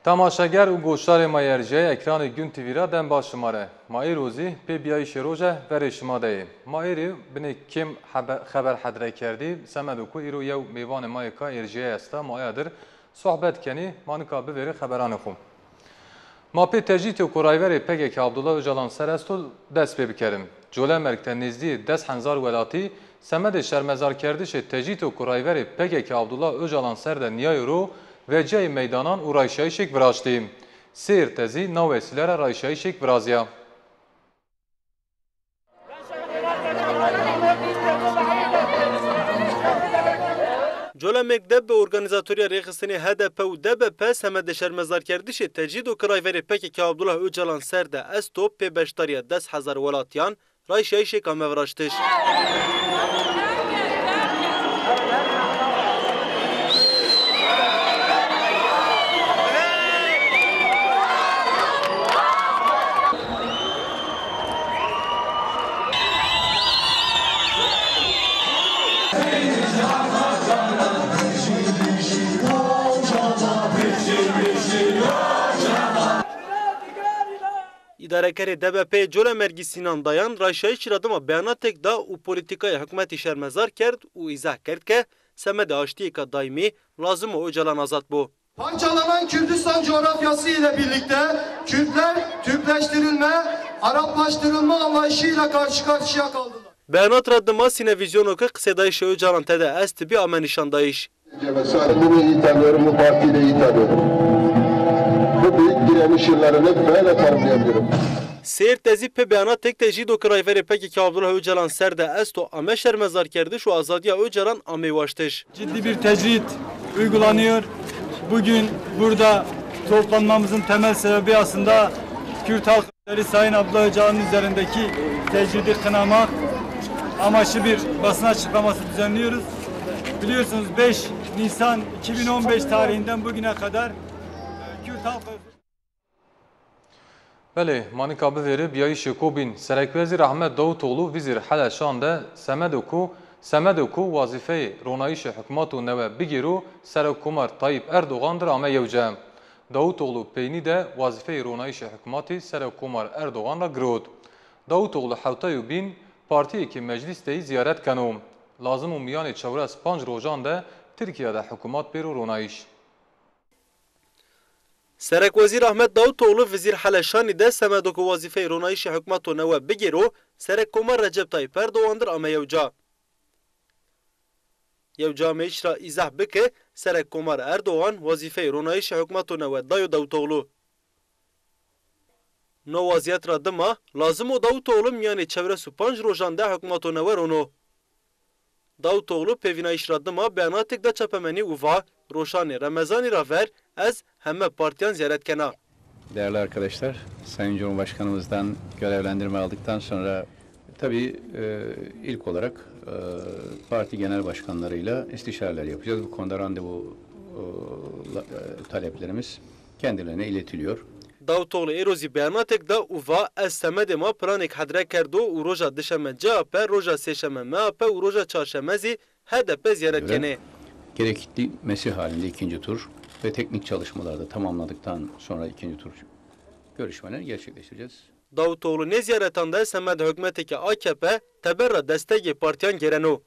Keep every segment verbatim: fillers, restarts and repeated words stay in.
Temaşeger û goşdarê ma yê erjiyayê ekranê Gün T V ra dem baş şima re. Ma êro zî pê bîyayîşê roje verê şima de yê. Ma êrê binê kêm hebe-, xeber hedre kerdî, semedo ku îro yew mêvanê ma yê ka erjiyayê esta, ma aya dir sohbet kenî, ma nika bivêrê xeberanê xo. Ma pê tecrîdê ku rayverê P K K Abdullah Ocalan ser esto dest pê bikerim. Colemêrg de nêzdîyê des hezar welatî semedê şermezarkerdişê tecrîdê ku rayverê P K K Abdullah Ocalan ser de nîyayo ro vecîyayê meydanan û rayşayîşêk viraştî. Sêrt de zî na wesîle ra rayşayîşêk virazîya. Colemêrg de bi organîzatorîya rêxistinê H D P û D B P semedê şermezarkerdişê tecrîdo ke rayverê P K K Abdullah Ocalan ser de esto pê beşdarîya des hezar welatîyan rayşayîşêk ame viraştiş. Îdarekerê D B P'yê Colemêrgî Sînan Dayan rayşayîşî ra dima beyanatêk da û polîtîkayê hikûmetî şermezar kerd û îzah kerd ke semedê aştîyêka daîmî lazim o Ocalan azad bo. Parçalanan Kürdistan coğrafyası ile birlikte Kürtler Türkleştirilme, Araplaştırılma anlayışıyla karşı karşıya kaldılar. Beyanat ra dima sînevîzyono ke qisêdayîşê Ocalan tede estibî ame nîşandayîş. Vesaire, bunu iyi tanıyorum, bu partiyi de iyi tanıyorum. Bu büyük direniş yıllarını böyle tanımlayabilirim. Sêrt de zî pê beyanatêk tecrîdo ke rayverê P K K Abdullah Ocalan ser de esto ame şermezarkerdiş û azadîya Ocalan amey waştiş. Ciddi bir tecrit uygulanıyor. Bugün burada toplanmamızın temel sebebi aslında Kürt halk lideri Sayın Abdullah Öcalan'ın üzerindeki tecridi kınamak amaçlı bir basın açıklaması düzenliyoruz. Biliyorsunuz, beş Nisan iki bin on beş tarihinden bugüne kadar, e, Kürt halk Belê, ma nika bivêrê bîyayîşêko bîn. Serekwezîr Ahmet Davutoğlu vizîr Heleşan de semedê ku, semedê ku wazîfeyê ronayîşê hukmato newe bigêro, Serekkomar Tayyîp Erdogan dir ame yewce. Davutoğlu peynî de wazîfeyê ronayîşê hukmatî Serekkomar Erdogan ra girot. Davutoğlu hewtay û bîn partîyêkê meclîs de yî zîyaret keno. Lazim û mîyanê çewres panc rojan de Tirkîya de hukmat bêro ronayîş. Serekwezîr Ahmet Davutoğlu vizîr Heleşanî de semedo ke wazîfeyê ronayîşê hukmato newe bigêro, Serekkomar Recep Tayyîp Erdogan dir ame yewca. Yewca ameyîş ra îzah bi ke Serekkomar Erdogan wazîfeyê ronayîşê hukmato newe dayo Davutoğlu. No wazîyet ra dima lazim o Davutoğlu mîyanê çewres û panc rojan de hukmato newe rono. Davutoğlu pêvînayîş ra dima beyanatêk da çapemenî û va, roşanê Remezanî ra ver ez heme partîyan zîyaret kena. Değerli arkadaşlar, Sayın Cumhurbaşkanımızdan görevlendirme aldıktan sonra tabii, e, ilk olarak, e, parti genel başkanlarıyla istişareler yapacağız. Bu konuda randevu, e, la-, e, taleplerimiz kendilerine iletiliyor. Davutoğlu êro zî beyanatêk da û va, ez semedê ma planêk hedre kerdo û roja dişeme C H P, roja sêşeme M H P û roja çarşeme zî H D P zîyaret kenê. Gerekli mesih halinde ikinci tur ve teknik çalışmalar da tamamladıktan sonra ikinci tur görüşmeleri gerçekleştireceğiz. Davutoğlu nê zîyaretan de semedê hukmetêkê A K P teber ra destegê partîyan gêreno.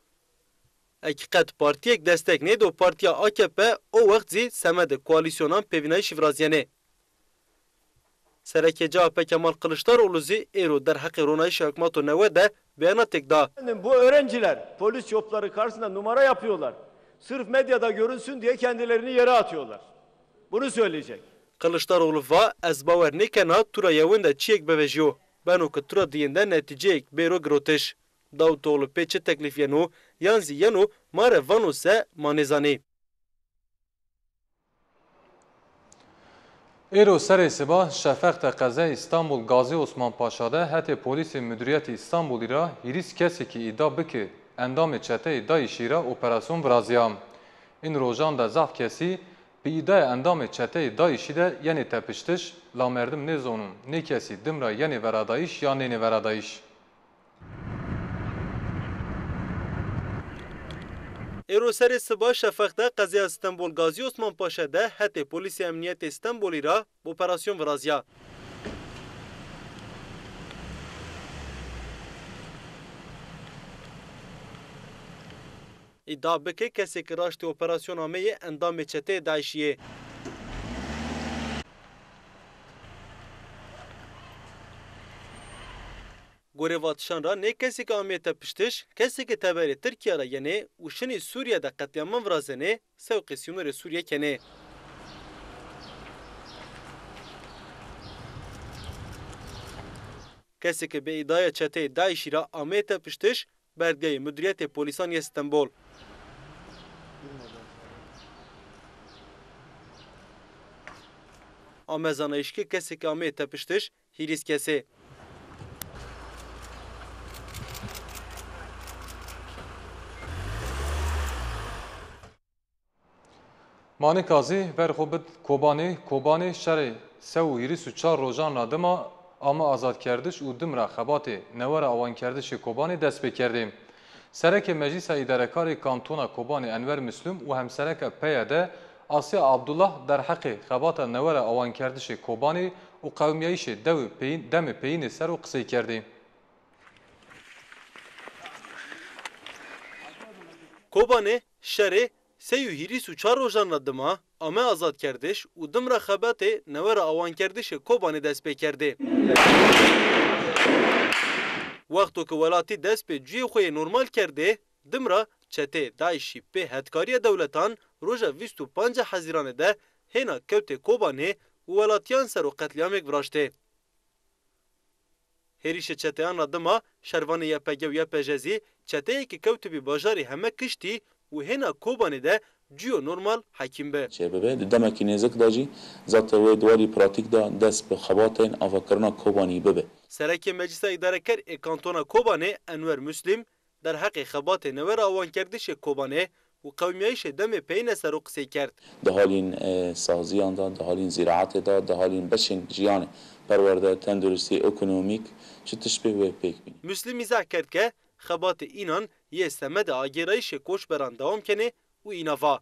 Eke qet partîyêk destek nêdo partîya A K P, o wext zî semedê koalîsyonan pêvînayîşî virazîyenê. Serekê C H P Kemal Kılıçdaroğlu zî êro derheqê ronayîşê hukmato newe de beyanatêk da. Efendim, bu öğrenciler polis yopları karşısında numara yapıyorlar. Sırf medyada görünsün diye kendilerini yere atıyorlar. Bunu söyleyecek. Kılıçdaroğlu va, ez bawer nêkena tu ra yewin de çîyêk bivejîyo. Beno ke tu ra diyîn de netîceyêk bêro girotiş. Davutoğlu pê çi teklîf yeno yan zî yeno ma rê vano se ma nêzanê. Êro serê siba Şefeq de qezayê Îstanbul Gazî Osman Paşa de hetê polîsê Mudurîyetê Îstanbulî ra hîris kesê ke îda bi ke endamê çeteyê DAIŞî ra operasyon virazîya. În rojan de zaf kesî bi îdaya endamê çeteyê DAIŞî de yenê tepiştiş, la merdim nêzonon nê kesî dim ra yenê veradayîş yan nênê veradayîş. Êro serê siba Şefeq de qezeya Stenbol Gazî Osman Paşa de hetê polîsê emnîyetê Stenbolî ra operasyon virazîya. Îdia bi ke kesê ke raştê operasyon ameyê endamê çeteyê DAIŞî yê. Gorê vatişan ra nê kesê ke ameyê tepiştiş, kesê ke teberê Tirkîya ra yenê û şinê Sûrîye de qetlîaman virazenê, sewqê sînorê Sûrîye kenê. Kesê ke bi îdiaya çeteyê DAIŞî ra ameyê tepiştiş, berdîyayê Mudirîyetê Polîsan yê Stenbol. Ame zanayîş ke kesê ke ameyê tepiştiş, hîris kesê. Ma nika zî ber xo bid Kobanê. Kobanê şerê se û hîris û çar rojan ra dima ame azadkerdiş û dim ra xebatê newe ra awankerdişê Kobanê dest pê kerdê. Serekê Meclîsa Îdarekarê Kantona Kobanê Enwer Muslim û hemsereka P Y D Asya Abdullah derheqê xebata newe ra awankerdişê Kobanê û qewimîyayîşê dewê peyîn-, demê peyînê ser o qisey kerdê. Kobanê şerê sey û hîris û çar rojan ra dima ame azadkerdiş û dim ra xebatê newe ra awankerdişê Kobanê dest pê kerdê. Wexto ke welatî dest pê cuyê xo yê normal kerdê, dim ra çeteyê DAIŞî pê hetkarîya dewletan roja vîst û pancê Hezîranê de hêna kewtê Kobanê û welatîyan ser o qetlîamêk viraştê. Hêrişê çeteyan ra dima şervanê Y P G û Y P J zî çeteyê ke kewtibî bajarî heme kiştî û hêna Kobanê de cuyo normal hekîm bi. Çê bibe. Di demekî nêzik de jî zate wê di warî pratîk de dest bi xebatên avakirina Kobanî bibe. Serekê Meclîsa Îdarekar ê Kantona Kobanê Enwer Muslim derheqê xebatê newe ra awankerdişê Kobanê û qewimîyayîşê demê peyîne ser o qisey kerd. Di halîn, e, sazîyan de, di halîn zîraetê de, di halîn beşên jiyanê, perwerde, tenduristî, ekonomîk, çi tişt bê wê pêk bînî. Muslim îzah kerd ke xebatê înan yê semedê agêrayîşê koçberan dewam kenê û îna va.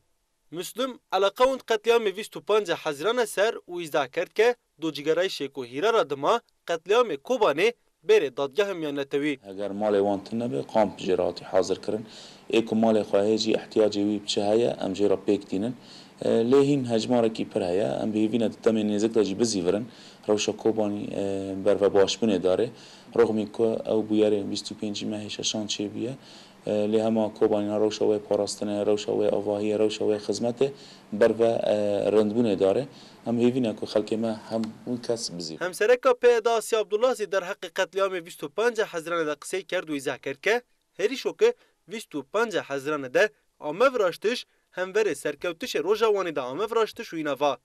Muslim eleqewnd qetlîamê vîst û pancê Hezîrane ser û îzah kerd ke do cîgerayîşêko hîra ra dima qetlîamê Kobanê bêrê dadgeha mîyannetewî. Heger malê wan tune be, kamp jê re hatî hazirkirin. Ê ku malê xwe heye jî îhtîyacê wî bi çi heye, em jê re pêk tînin. E, lê hîn hejmarekî pir heye. Em bi hêvî ne di demê nêzik de jî bizîvirin. Rewşa Kobanî, e, bervebaşbûnê darê. Rixmî ku ew bûyerê vîst û pêncî mehê şeşan çêbûye. E, lê hema Kobanî na rewşa wê parastinê, rewşa wê avahiyê, rewşa wê xizmetê berve, e, rindbûnê darê. Em hêvî ne ku xelkê me hemû kes bizî. Hemsereka P Y D Asya Abdullah zî derheqê qetlîamê vîst û pancê Hezîranê de qisey kerd û îzah kerd ke hêrişo ke vîst û pancê Hezîranê de ame viraştiş, hemverê serkewtişê Rojawanî de ame viraştiş û îna va.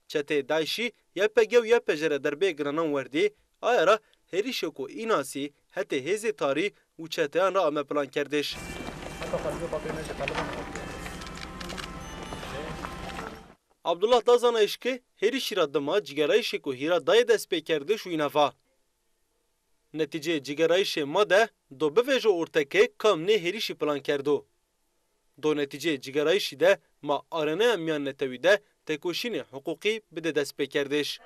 Çeteyê DAIŞî Y P G û Y P J re derbeyê giranan werdî, aya ra hêrişêko înasî hetê hêzê tarî û çeteyan ra ame plankerdiş. Abdullah da zanayîş ke hêrişî ra dima cîgerayîşêko hîra dayê destpêkerdiş û îna va. Netîceyê cîgerayîşê ma de do bivêjo orte ke kam nê hêrişî plan kerdo. Do netîceyê cîgerayîşî de ma arenaya mîyannetewî de têkoşînê hiqûqî bidê destpêkerdiş.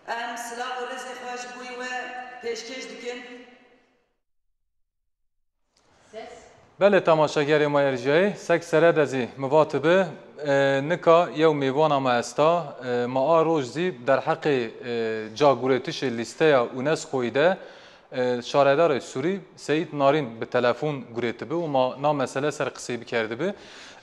Em silav û rêzê xwe ji bo we pêşkêş dikin. Belê, temaşegerê ma erjiyayê, sek sere de zî mi vatibi, e, nika yew mêvana ma esta, e, ma a roj zî derheqê, e, ca guretişê lîsteya UNESCOyî de, e, şaredarê Sûrî Seyîd Narîn bi telefon guretibi û ma na mesele ser qisey bikerdibi.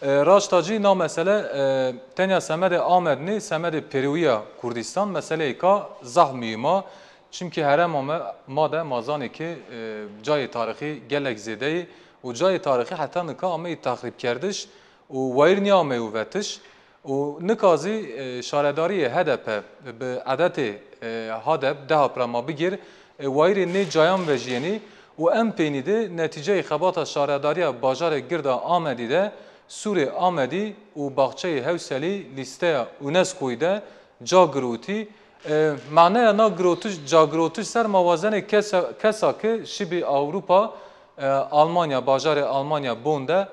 E, raşta cî na mesele, e, tenya semedê Amed nê, semedê pêroyîya Kurdîstan, meseleyêka zaf muhîm a. Çimkî herêma me, ma de ma zanê ke, e, cayê tarîxî gelek zêde yê û cayê tarîxî heta nika ameyî texrîbkerdiş û wayîr nîyameyû vetiş. Û nika zî, e, şaredarîyê H D P bi edetê, e, H D P, DEHAP ra ma bigîr, e, wayîrê nê cayan vejîyenî û en peynî de netîceyê xebata şaredarîya bajarê gird a Amedî de Sûrê Amedî û Baxçeyê Hewselî lîsteya UNESCOyî de ca girotî. E, manaya na girotiş, ca girotiş ser ma wazenê kesa, kesa ke şibî Ewropa, E, Almanya, bajarê Almanya Bonn de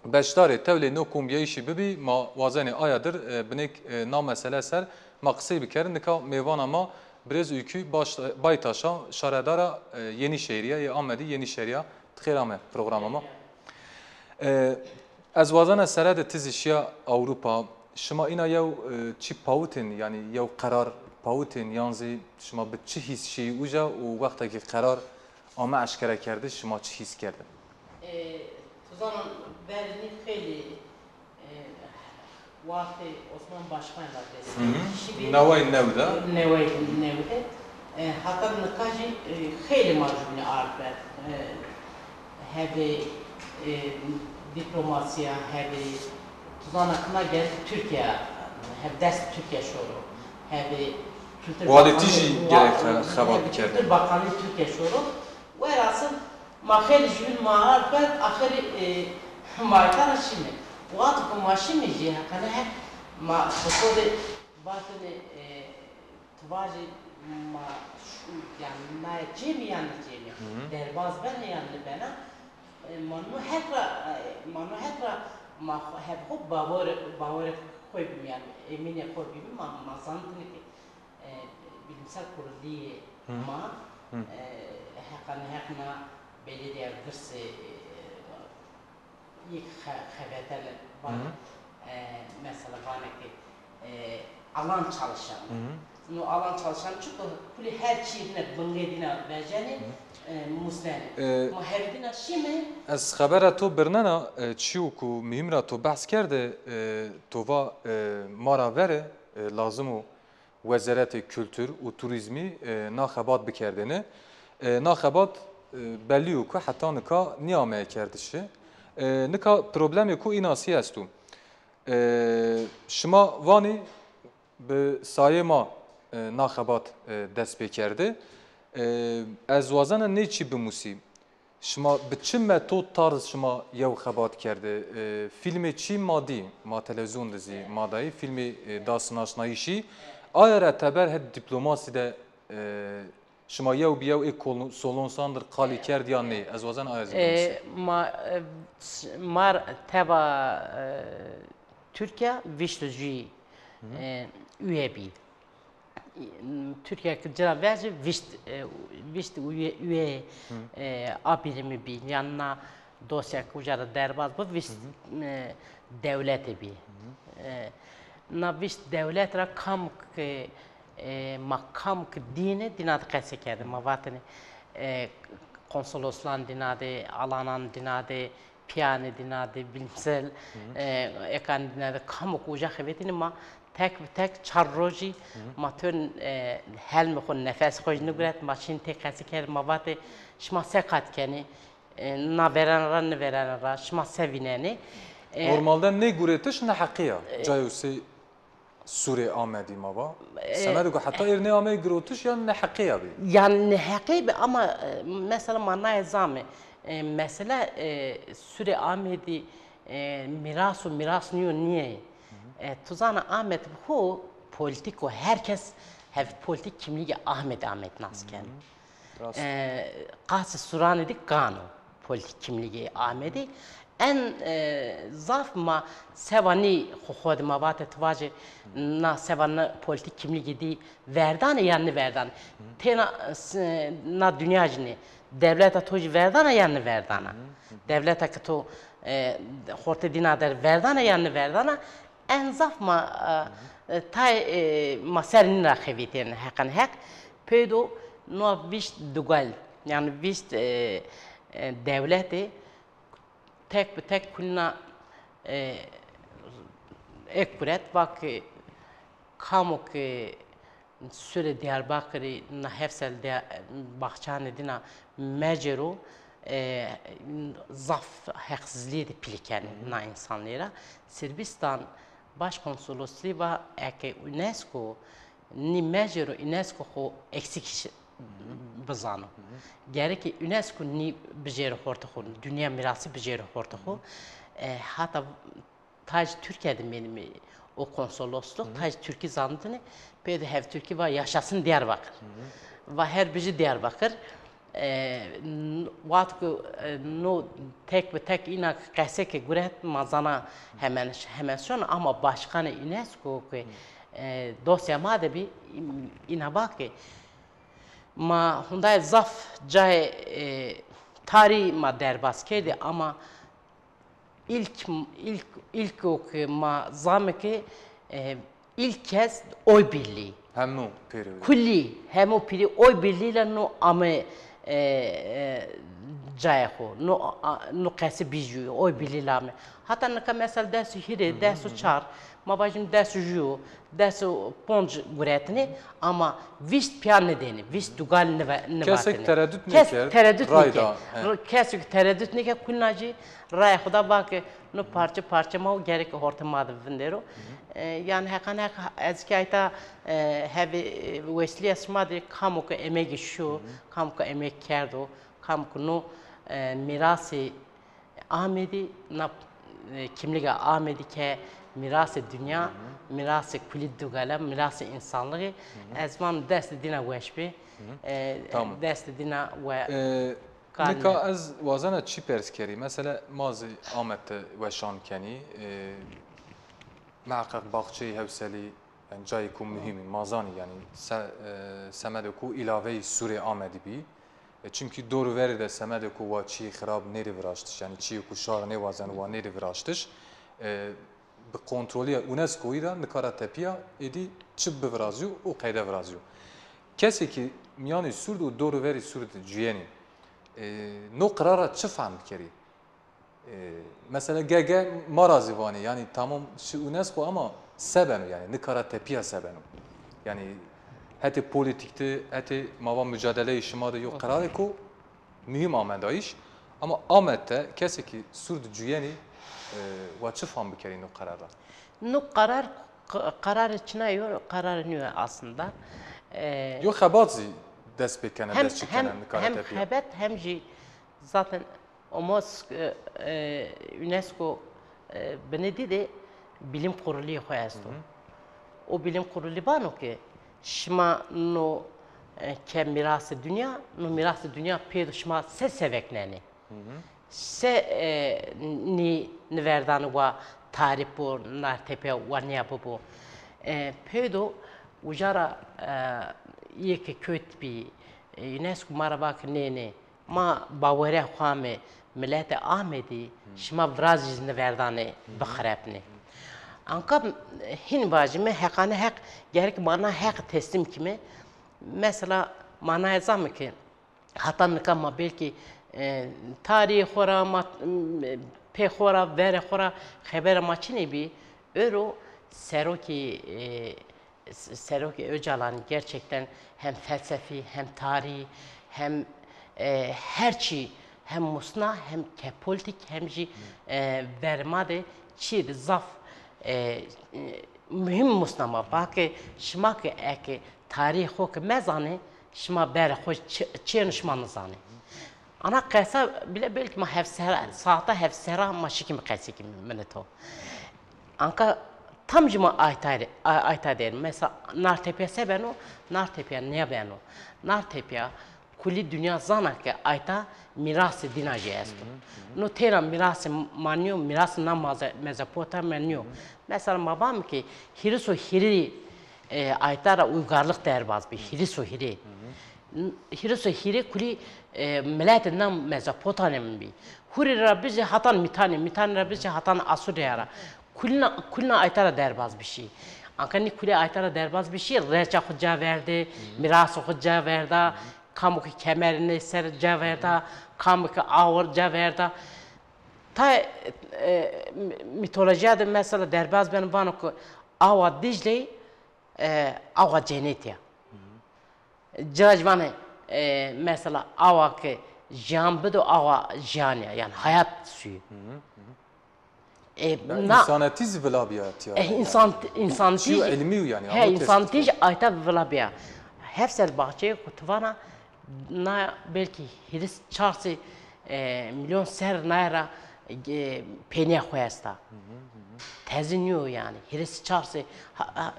beşdarê tewlê no kombîyayîşî bibî, ma wazenê aya dir, e, binêk, e, na mesele ser ma qisey bikerin. Nika mêvana ma birêz Ülkü Baş-, Baytaş a, şaredara, e, Yenîşehîrî ya, yê Amedî Yenîşehîrî ya. Ti xêr ame programa ma. E, ez wazena sere de ti zî şîya Ewropa. Şima îna yew, e, çî pawitên, yanî yew qerar pawitên, yan zî şima bi çi hîs şîyî uca û wextekî qerar ame eşkerekerdiş, şima çi hîs kerdin? E, tu zana, verê nî xeylî, e, wextê Osman Başkan ra dest Hı hı. şibî. Neway new de. Neway new de. E, heta nika jî, e, xeylî ma jûbîne ard ver. E, hebê, e, dîplomasîya, hebê, tu zana kina gerek Tirkîya, hebê dest Tirkîya şoro, hebê Kültür Wadê ti Bakanlığı, jî wa-, gerek xe-, xebat hebê bikerdin. Kültür Bakanlığı Tirkîya şoro. Werasın ma xeylî jûbîn ma ard ver, axirî, e, ma îta ra şîme. Wexto ke ma şîme jî heqene heq ma xosodê vatêne, e, ti vajî ma ş-, yanî naye cêmî yan nêcêmî, Hı hı. derbaz bena yan nêbena, e, ma no het ra, e, ma no het ra ma xo-, heb xo bawor, bawerê xo bîme, yanî emînê xo bîme, ma, ma zanitêne ke, e, Bilimsel Kurulîyê Hı hı. ma, Hı. e, heqanî heq na belediya girsê, e, Yek xe-, xebetene vanê, Hı hı. e, mesela vanê ki, e, alan çalışanı. Hı hı. No alan çalışanı çuko kulî her çî dîna bingê dîna vejenê, Hı hı. e, musnenê. E, Ma hevdîna şîme. Ez xebera to birnena, e, çîyo ku muhîm ra to behs kerde, e, to va, e, ma ra vere, e, lazim o Wezeretê Kultur û Turîzmî, e, na xebat bikerdêne. E, na xebat, e, bellî yo ku heta nika nîyameye kerdişî. E, nika problemê ku înasî esto. E, şima vanî bi sayê ma, e, na xebat, e, dest pê kerde. E, ez wazena nê çî bimusî. Şima bi çi metod, tarz şima yew xebat kerde? E, fîlmê çî ma dî, ma televîzyon de zî ma dayî, fîlmê, e, da sinaşnayîşî. Aya ra teber het dîplomasî de, e, şima yew bi yew ê kol-, solonsan dir qalî kerd ya nê? Ez wazen aya zî bimusî. E, ma, e, ş-, mar teba, e, Tirkîya vîşt û jûyî, Hı hı. e, üye bî. Tirkîya ki ci ra vercî vîşt, e, vîşt üye, üye, Hı. e, A birimi bî. Yanî na dosya ki uca ra derbaz bi, vîşt, Hı hı. e, dewlete bî. Hı hı. E, na vîşt dewlet ra kam ki, e, ma kam ki dîne, dîna de qesê kerde. Ma vatêne, e, konsoloslan dîna de, alanan dîna de, pîyanê dîna de, bilimsel, Hı hı. e, ekan dîna de, kamo ki uca xebetîne ma tek bi tek çar rojî Hı hı. ma tön, e, helmê xo, nefes xo jî niguret, ma şîn tê qesî kerd, ma vatê şima se qat kenê, e, na verena ra, niverena ra, şima se vînenê? E, Normalde nê guretiş neheqî ya. E, Cayo sey Sûrê Amedî ma va. E, Semedê ku heta êr nêameyê girotiş ya neheqîya bî. Yanî neheqî bî ama, e, mesela ma naye zame, e, mesela, e, Sûrê Amedî, e, mîras û mîras nîyo nîyê. Hı hı. E, tu zana Amed bi xo polîtîk o, her kes hev polîtîk kimlîgê Amed, Amed nas keno. Hı hı. Rast. E, qasê Sûranî de kan o polîtîk kimlîgê Amedî. En, e, zaf ma seba nî xo xo de ma vate ti vaje na seba na polîtîk kimlîgî dî verdane yan nêverdane. Têna, e, s-, na dinya jî nê. Dewleta to jî verdane yan nêverdane. Dewleta ke to, e, xortê dîna der verdane yan nêverdane. En zaf ma, e, e, tay, e, ma ser nîn ra xebitêne heqen heq. Peydo no vîşt dugal, yanî vîşt, e, e, dewletê tek bi tek kulîna, e, ek guret, va ki kamo ki Sûrê Diyarbakirî na hefsel de, baxçanê dîna mecêro, e, zaf heqsizlîyê de pîlî kenê na însanlî ra. Sirbîstan Başkonsolosluğu va eke UNESCO nî mecêro, UNESCO xo eksik ş-, bizano. Gereke UNESCO nî bijêro xortê xo, dinya mîrasî bijêro xortê xo. E, hata Tacî Tirkîya de mênîme o konsolosluq, tacî Tirkî zanitêne, pê de hev Tirkî va yaşasın Diyarbakır. Va her bijî Diyarbakır. E, n-, wexto ke, e, no tek bi tek îna qese ke guret, ma zana hemen, hemen şon, ama başkanê UNESCO ke, e, dosya ma de bî, î-, îna va ke ma hundayê zaf cayê, e, tarî ma derbaz kerdî, ama ilk, ilk, ilk o ke ma zame ke, e, ilk kez oy birliği. Hemû pêro. Kulî, hemû pîrî oy birliğiyle no ame, e, e, cayê xo, no, a, no qesî bî jû, oy birliğiyle ame. Hata nika mesela des û hîrê, des û çar, ma vajîm des û jû, des û ponc guretine, ama vîst pîya nêdêne, vîst dugal nêve-, nêvatêne. Kesek teredut nêkerd, teredut nêkerd. Ra-, kesek teredut nêkerd, kulna jî rayê xo da va ke no parçe parçe ma û gerek hortê ma de vindero. E, yanî heqan heq ez kî ayta, e, hevê, e, weşlîya şima de kamo ke emegî şo, kamo ke emeg kerdo, kamo ke no, e, mîrasê Amedî, na, e, kimlîga Amedî ke mîrasê dinya, mîrasê kulî dugale, mîrasê însanlixî, ez vano destê dîna weş bê. E, destê dîna we-, e, nika ez wazena çî pers kerî. Mesela ma zî Amed de weşan kenî. E, miheqeq baxçeyê Hewselî, yanî cayêko muhîm î. Ma zanî yanî se-, e, semedêko îlaveyî sûrê Amedî bî. E, çimkî dor û verê de semedêko wa çîyê xirab nêrê viraştiş, yanî çîyêko şar nêwazeno wa nêrê viraştiş. E, bi kontrolîya UNESCOyî ra nika ra tepîya êdî çi bivirazîyo û qeyde virazîyo. Kesê ke mîyanê sûr de û dor û verê sûr de cuyenî, e, no qirar ra çi fehm bikerî? E, mesela ge-ge ma ra zî vanê, yanî tamam şi UNESCO ama se beno yanî, nika ra tepîya se beno? Yanî hetê polîtîk de, hetê ma va mucadeleyê şima de yo qerarêko muhîm amendayîş. Ama Amed de kesê ke sûr de cuyenî, e, wa çi fam bikerî no qerar ra? No qerar, q-, qerarê çina yo, qerarê nîyo aslında. E, yo xebat zî dest pê kene, hem, dest çi kene hem, nika ra hem tepîya. Xebet hem jî zaten Omos, e, e, UNESCO, e, binê dî de bilim kurulî xo esto. Hı hı. O bilim kurulî vano ke şima no, e, ke mîrasê dinya, no mîrasê dinya pêdo şima se seveknenê. Hı hı. Se, e, nî niverdane wa tarî bo, Nartepe wa nîya bibo. E, pêdo uca ra, e, yê ke kewt bî, e, UNESCO ma ra va ke nê, nê. Ma bawerê xo ame, miletê Amedî, şima virazî zî nêverdanê bixirepnê. Anka hîn vajîme, heqane heq, gerek ma na heq teslîm kîme. Mesela ma naye zame ke hata nika ma belkî, e, tarîxê xo ra, ma, pê xo ra, verê xo ra xebera ma çinê bî. Ewro serokê, e, S-, Serokê Ocalan gerçekten hem felsefî, hem tarî, hem, e, her çî, hem musna, hem ke polîtîk, hem jî, e, verê ma de çîyê de zaf, e, e, muhîm musna ma. Va ke şima ke eke tarîxê xo ke mezanê, şima verê xo çi-, çi yeno şima nizanê. Ana qesa bile belkî ma heft serra, saeta heft serra ma şikîme qesey kîme mi-, mileto. Anka tam jî ma ayta rê, a-, ayta der. Mesela Nartepeya se beno? Nartepeya nîya beno. Nartepeya kulî dinya zana ke ayta mîrasê dîna jî esto. Hı hı, hı hı. No têna mîrasê ma nîyo, mîrasê na maze-, Mezopotamya nîyo. Hı hı. Mesela ma vame ke hîris û hîrê, e, ayta ra uygarlık derbaz bî. Hîris û hîrê. Hı hı. N-, hîris û hîrê kulî, e, miletê na Mezopotamya bî. Hurî ra bijê hatan Mîtanî, Mîtanî ra bijê hatan Asûrya ra. Kulîna, kulîna ayta ra derbaz bî şî. Anka nî kulî ayta ra derbaz bî şî, reça xo ca verde, mîrasê xo ca verda, kamo ke kemerê nê ser ca verda, kamo ke awir ca verda. Tayê, e, mî-, mîtolojîya de mesela derbaz beno vano ke awa Dîcleyî, e, awa cenetî ya. Ci ra jî vanê, e, mesela awa ke jiyan bido, awa jiyanî ya, yanî hayat suyu. Hı hı, hı hı. E, ya na, însanetî zî vila bîya tîya. E, însan, însanetî. Çîyo îlmî yo yanî, he, însanetî jî ayta vila bîya. Hevsel baxçeyê ku ti vana, na belkî hîris çar sey, e, milyon ser naye ra, e, peynîya xo esta. Hı hı, hı hı. Tezî nîyo yanî. Hîris çar sey ha, ha,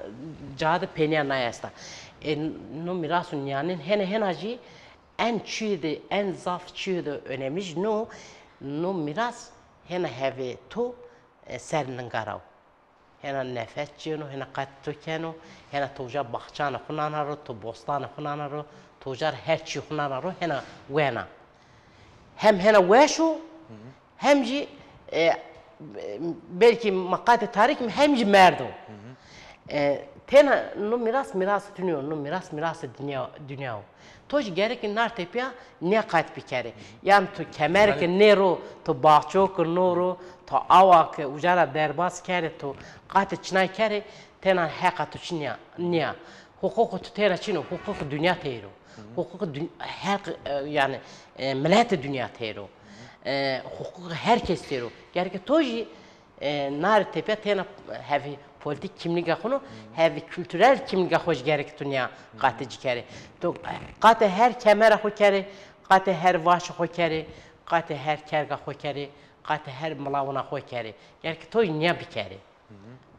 ca de peynîya naye esta. E, no mîraso nîyanên hene hena jî en çîyê de, en zaf çîyê de önemli jî no, no mîras hêna hevê to, e, ser ninga ra wo. Hêna nefes cêno, hêna qetê to keno, hêna to uca baxçanê xo nana ro, to bostanê xo nana ro, to uca ra her çîyê xo nana ro, hêna wena. Hem hêna weş o, hem jî, e, belkî ma qatê tarî kim, hem jî merdo. E, têna no mîras, mîrasê tu nîyo, no mîras, mîrasê dinya, dinya wo. To jî gerek nar tepîya nîya qet bikerê. Yanî to kemer ke nêro, to baxço ke nêro, to awa ke uca ra derbas kerê, to qatê çinay kerê, têna heqa to çin nîya, nîya. Huquqê to têna çin o, huquqê dinya têro. Huquqê dün-, her, e, yanî, e, miletê dinya têro. E, huquqê her kes têro. Gerek to jî, e, nar tepîya têna hevî polîtîk kimlîga xo no, hevî kulturel kimlîga xo jî gerek to nîya qatê ci kerê. To qatê her kemera xo kerê, qatê her vaşê xo kerê, qatê her kerga xo kerê, qatê her milawina xo kerê. Gerek to jî nîya bikerê.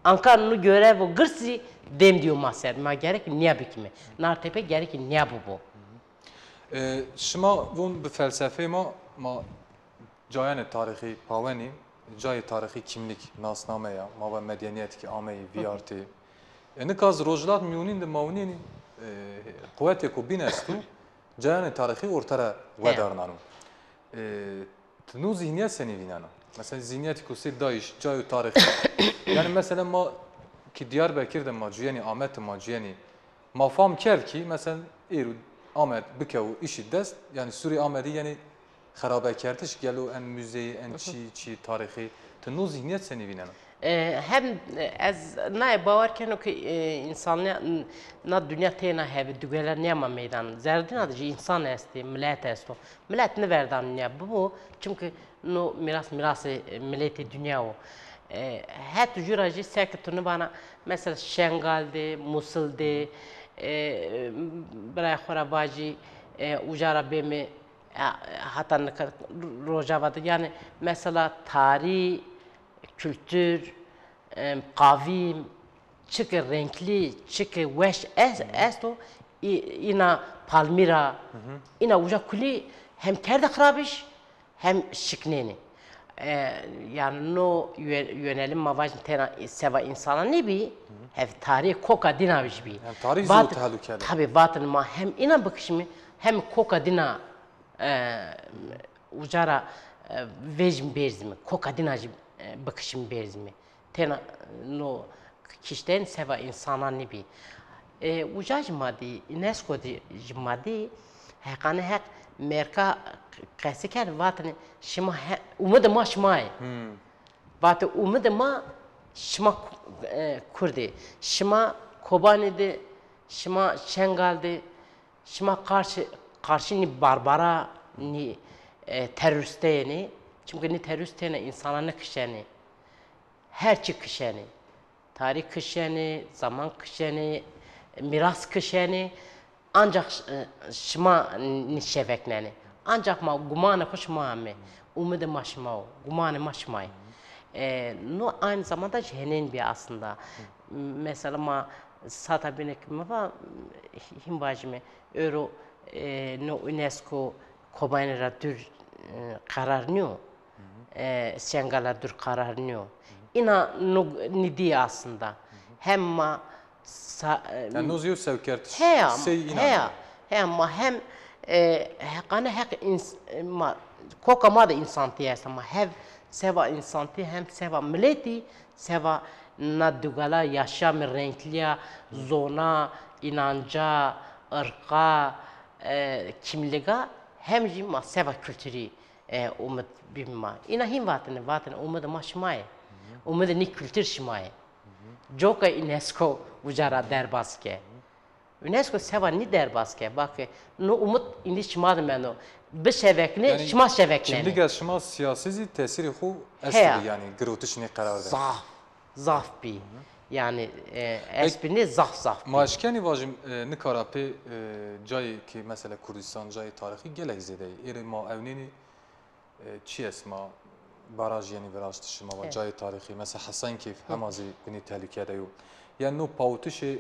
Anka no görevo girs zî dêm dîyo ma ser. Ma gerek nîya bikime. Nar tepîya gerek nîya bibo. E, şima von bi felsefeyê ma, ma cayanê tarîxî pawenî, cayê tarîxî kimlîk, nasname ya, ma va medenîyet kî ameyî, vîyartî. E, nika zî Rojhilat Mîyonîn de ma winîyenî, e, quwetêko bîn esto, cayanê tarîxî orte ra wedarnano. E, ti no zîhnîyet senî vînena? Mesela zîhnîyetêko sey dayîş, cayo tarîxî. Yanî mesela ma kî Diyarbekir de ma cuyenî, Amed de ma cuyenî, ma fam kerd kî, mesela, êro Amed bikewo îşî dest, yanî sûrê Amedî, yanî xerabekerdiş gelo en muzeyî, en çî, çî tarîxî. Ti no zîhnîyet senî vînena? E, hem, e, ez naye bawer keno ke, e, însanîya, n-, na dinya têna hebe, dugela nêama meydan. Zerdîna de jî însan estê, milet esto. Milet nêverdan dinya bibo, çimkî no mîras, mîrasê, e, miletê dinya wo. E, het jû ra jî seke tu nivana, mesela Şengal de, Musil de, e, birayê xo ra vajî, e, uca ra bême, e, hata nika Rojava de. Yanî mesela tarî, kultur, e, qavîm, çike renklî, çike weş es-, esto, î-, îna Palmîra, îna uca kulî hem kerde xirabîş, hem şiknênê. E, yanî no yö-, yönelim ma vajin têna seva însana nêbî, hev tarîhê koka dîna jî bî. Yanî tarîh zî tehlûke de. Tabî vatin ma hem îna bikişimî, hem koka dîna, e, uca ra, e, vejim bêrzimî, koka dîna jî, e, bikişimî bêrzimî. Têna no kiştên seva însanan nîbî. E, uca jî ma dî, UNESCO dî jî ma dî, heqanê heq merka qesî kerd, vatine şima he-, umidê ma şima yê. Vate umidê ma şima ku-, e, kurd ê. Şima Kobanê de, şima Şengal de, şima qarşî, qarşî nî barbara, nî, e, terorîsteyê nî. Çimkî nî terorîst têna însanan nêkişenê. Her çî kişenê. Tarîx kişenê, zaman kişenê, mîras kişenê. Ancax ş-, e, şima nî şeveknenê. Ancax ma gumanê xo şima ame. Umidê ma şima wo. Gumanê ma şima yê. E, no aynı zamanda jî henên bî aslında. Mesela ma sata bîne ke mi va, hîn vajîme, ewro, e, no UNESCO Kobanê ra dûr, e, qerar nîyo. E, Şengal ra dûr qerar nîyo. Îna no nî dî aslında. Hem ma sa-, e, yanî no zî yew sewkertiş heya, sey înan heya, heya ma hem, e, heqanê heq îns-, e, ma, koka ma de însantî esta. Ma hev seva însantî hem seva miletî, seva na dugala yaşamê renklîya, zona, înanca, irqa, e, kimlîga hem jî ma seva kulturî, e, umid bîme ma. Îna hîn vatine, vatine umidê ma şima yê. Umidê nî kultur şima yê. Coka UNESCO uca ra derbas ke. UNESCO seva nî derbas ke. Bake, no umid îndî şima de mendo. Bişeveknê, yanî şima şeveknenê. Kimlîga şima sîyasî zî tesîrê xo estbî, yanî girotişê nê qerar de. Zaf, zaf bî. Yanî, e, estbî nê zaf zaf bî. Ma eşkenî vajim, e, nika ra pê, e, cayê ke mesela Kurdistan cayê tarîxî gelek zêde yê. Êrê ma ewnênî, e, çi est ma baraj yenî viraştişî, ma va cayê tarîxî. Mesela Hesenkeyf hema zî binî tehlûke de yo. Yanî no pawitişê, e,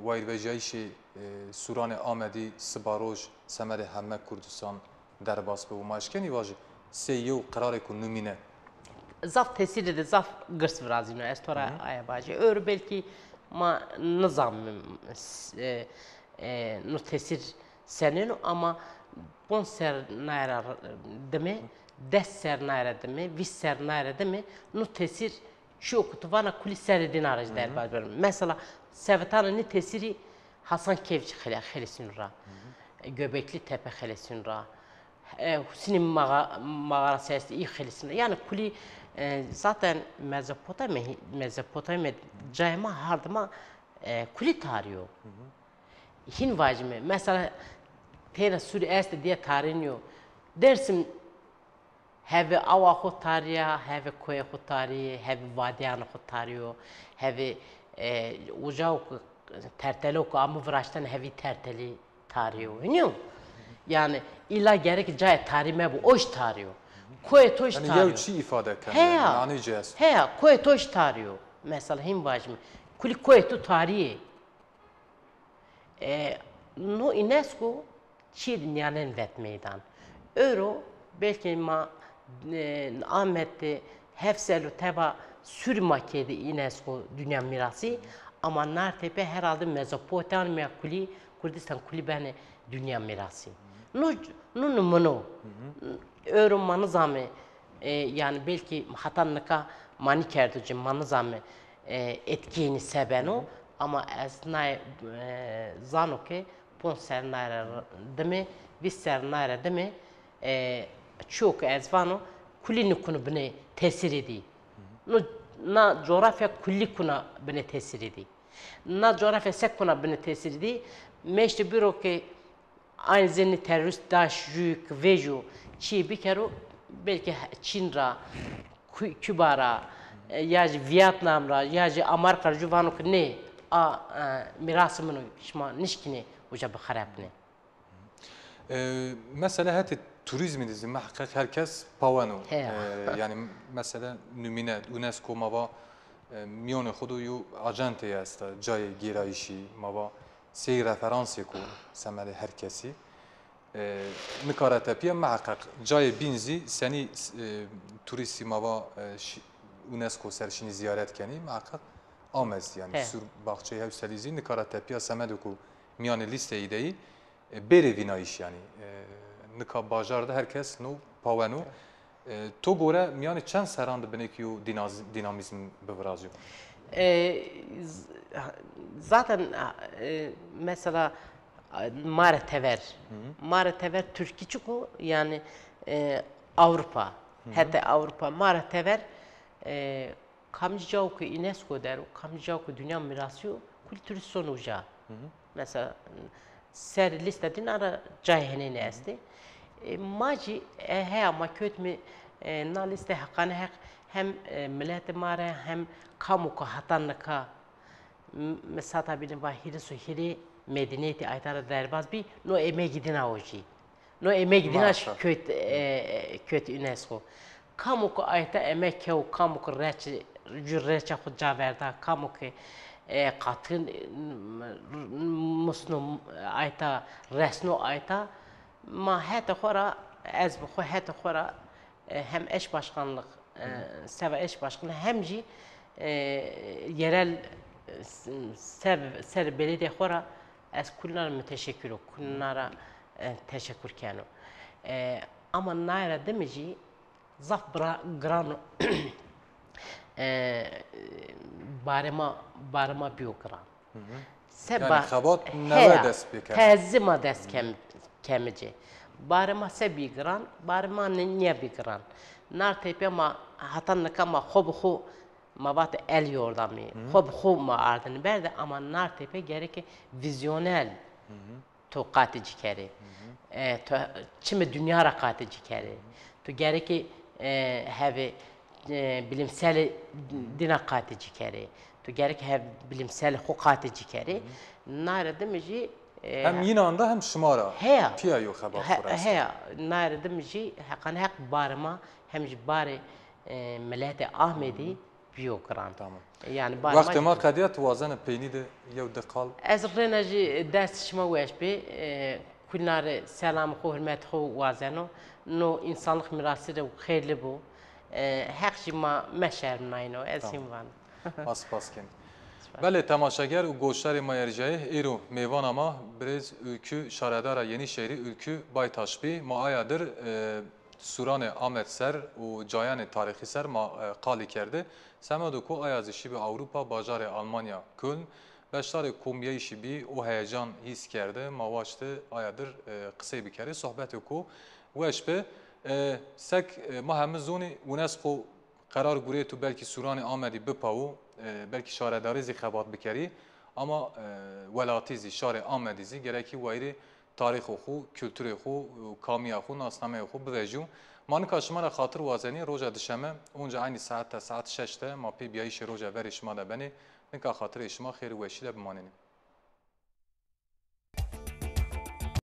wayîrvejîyayîşê, e, sûranê Amedî siba roj semedê heme Kurdistan derbas bibo. Ma eşkenî vajî sey yew qirarêko numîne. Zaf tesîrî de zaf girs virazîno, ez to ra aye vajî. Ewro belkî ma nizanîme, e, e, no tesîr senên o, ama ponc ser naye ra dime, des ser naye ra dime, vîst ser naye ra dime, no tesîr çîyo ku tu vana kulî serê dîna ra jî derbas beno. Mesela, sevitanê nî tesîrî Hasankeyf jî xele-, xelesîno ra. E, Göbekli Tepe xelesîno ra. E, Husînî maxa-, maxarası estî, î xelesîno ra. Yanî kulî, e, zaten Mezopotamya, Mezopotamya cayê ma, hardê ma, e, kulî tarî yo. Hîn vajîme. Mesela, têna Sûrî estê, dîye tarî nîyo. Dêrsim hevê awa xo tarî ya, hevê koyê xo tarî yê, hevê vadiyanê xo tarî yo, hevê, e, uca ku tertelo ku amo viraştene, hevî tertelî tarî yo. Hînî yo? Yanî îlla gerek cayê tarî mebo, o jî tarî yo. Koyê to jî tarî yo. Yanî yew çî îfade keno, yanî manê ci esto. Heya, koyê to jî tarî yo. Mesela hîn vajîme. Kulî koyê to tarî yê. E, no UNESCO çîyê de nîyanên vet meydan. Ewro belkî ma, e, Amed de heft selo teba Sûrî ma kerdî UNESCO Dinya Mirasî, ama nar tepe herhalde Mezopotamya kulî, Kurdistan kulî benê Dinya Mirasî. No, no nimune o. Ewro ma nizanîme, e, yanî belkî heta nika manî kerdo ci, ma nizanîme, e, etkîyê nî se beno, ama ez naye, e, zano ke ponc ser naye ra dime, vîst ser naye ra dime, e, çîyo ke ez vano, kulî nî kuno binê tesîrî dî. No, na coğrafya kulî kuna binê tesîrî dî. Na coğrafya se kuna binê tesîrî dî? Meştî biro ke aynî zî nî terorîst DAIŞ jû ki vejîyo çîyê bikero, belkî Çîn ra, Ku-, Kuba ra, e, ya jî Vîetnam ra, ya jî Amerîka ra jû vano ki nê, a, e, mîrasê min o, şima nişkînê uca bixerepnê. E, mesela hetê turîzmî de zî miheqeq her kes paweno. Heya. E, yanî mesela numîne UNESCO ma va, e, mîyonê xo de yew acenteyê esta, cayê gêrayîşî, ma va sey referansêko semedê her kesî. E, nika ra tepîya miheqeq cayê bîn zî senî, e, turîstî ma va, e, şi-, UNESCO ser şinî zîyaret kenî, miheqeq ame zî, yanî Sûr Baxçeyê Hewselî zî nika ra tepîya semedêko mîyanê lîsteyî de yî, e, bêrê vînayîş yanî. E, nika bajar de her kes no paweno. E, to gore mîyanê çend serran de binêk yew dînaz-, dînamîzm bivirazîyo? E, z-, zaten, e, mesela, e, Mare Tever. Mare Tever tirkî çik o? Yanî, e, Avrupa. Hetê Avrupa. Mare Tever, e, kamcî cawo ke UNESCO der o, kamcî cawo ke dinya mirasî yo, kulî turîst sono uca. Mesela, ser lîste dîna ra cayê henênî estê. E, ma jî, e, heya ma kewtîme, e, na lîste heqane heq hem, e, miletê ma rê hem kamo ke heta nika, m-, mi sata bîne va hîris û hîrê medînetî ayta ra derbas bî, no emegî dîna o jî. No emegî dîna kewt, e, kewt UNESCO. Kamo ke ayta emeg kew, kamo ke reç, jû reça xo ca verda, kamo ke, e, qatin, m-, musno ayta, resno ayta, ma hetê xo ra, ez bi xo hetê xo ra, e, hem eş başkanlık, e, seva eş başkanlık hem jî, e, yerel, e, s-, ser, ser belediye xo ra ez kulina ra muteşekkir o, kulina ra, e, teşekkür keno. E, ama naye ra dime jî zaf bira-, giran o. E, barê ma, barê ma bîyo giran. Seba, yanî xebat newe dest pê keno. Tezî ma dest kem-, keme ci. Barê ma se bî giran, barê ma nî-, nîya bî giran. Nar tepîya ma heta nika ma xo bi xo, ma vatê el yordamî, xo bi xo ma ardinî berde, ama nar tepîya gereke vîzyonel to qatî ci kerê. E, to çimê dinya ra qatî ci kerê. To gerekê, e, hevê, e, bilimselê dîna qatî ci kerê. To gerek hev bilimselê xo qatî ci kerê. Naye ra dime jî, e, hem yînan ra hem şima ra heya, tîya yo xebat xo ra esta. Heya, naye ra dime jî heqan heq barê ma hem jî barê, e, miletê Amedî Biyo giran. Tamam. Yani barma Wextê ma qedîya, tu wazena peynî de yew di qal. Ez rêna jî dest şima weş bê. E, kulina rê selam xo, hurmet xo wazeno. No insanlık mirası de xêrli bu. E, Heq jî ma meşerminayno. Ez hîn vano. Ma spas ken. Belê, temaşeger û goşdarê ma erjayê, êro mêvana ma birêz Ülkü, şaredara Yenîşehîrî Ülkü Baytaş bî. Ma aya dir, e, sûranê Amed ser û cayanê tarîxî ser ma, e, qalî kerdi. Semedo ku aya zî şîbî Ewropa, bajarê Almanya Köln, beşdarê komîyayîşî bî, o heyecan hîs kerdi. Ma waşti aya dir, e, qisey bikerê, sohbetê ku weş bi. E, sek, e, ma hemi zonî UNESCO qerar gurêtu belkî sûranê Amedî bipawu, e, belkî şaredarî zî xebat bikerî, ama, e, welatî zî, şarê Amedî zî gerekî wayîrê tarîxo xo, kulturê xo, kamîya xo, nasnameya xo bivejîyo. Ma nika şima ra xatir wazenî, roja dişeme, onca eynî saet de, saet şeş de ma pê bîyayîşê roja verê şima de benê. Nika xatirê şima xêr û weşî de bimanênê.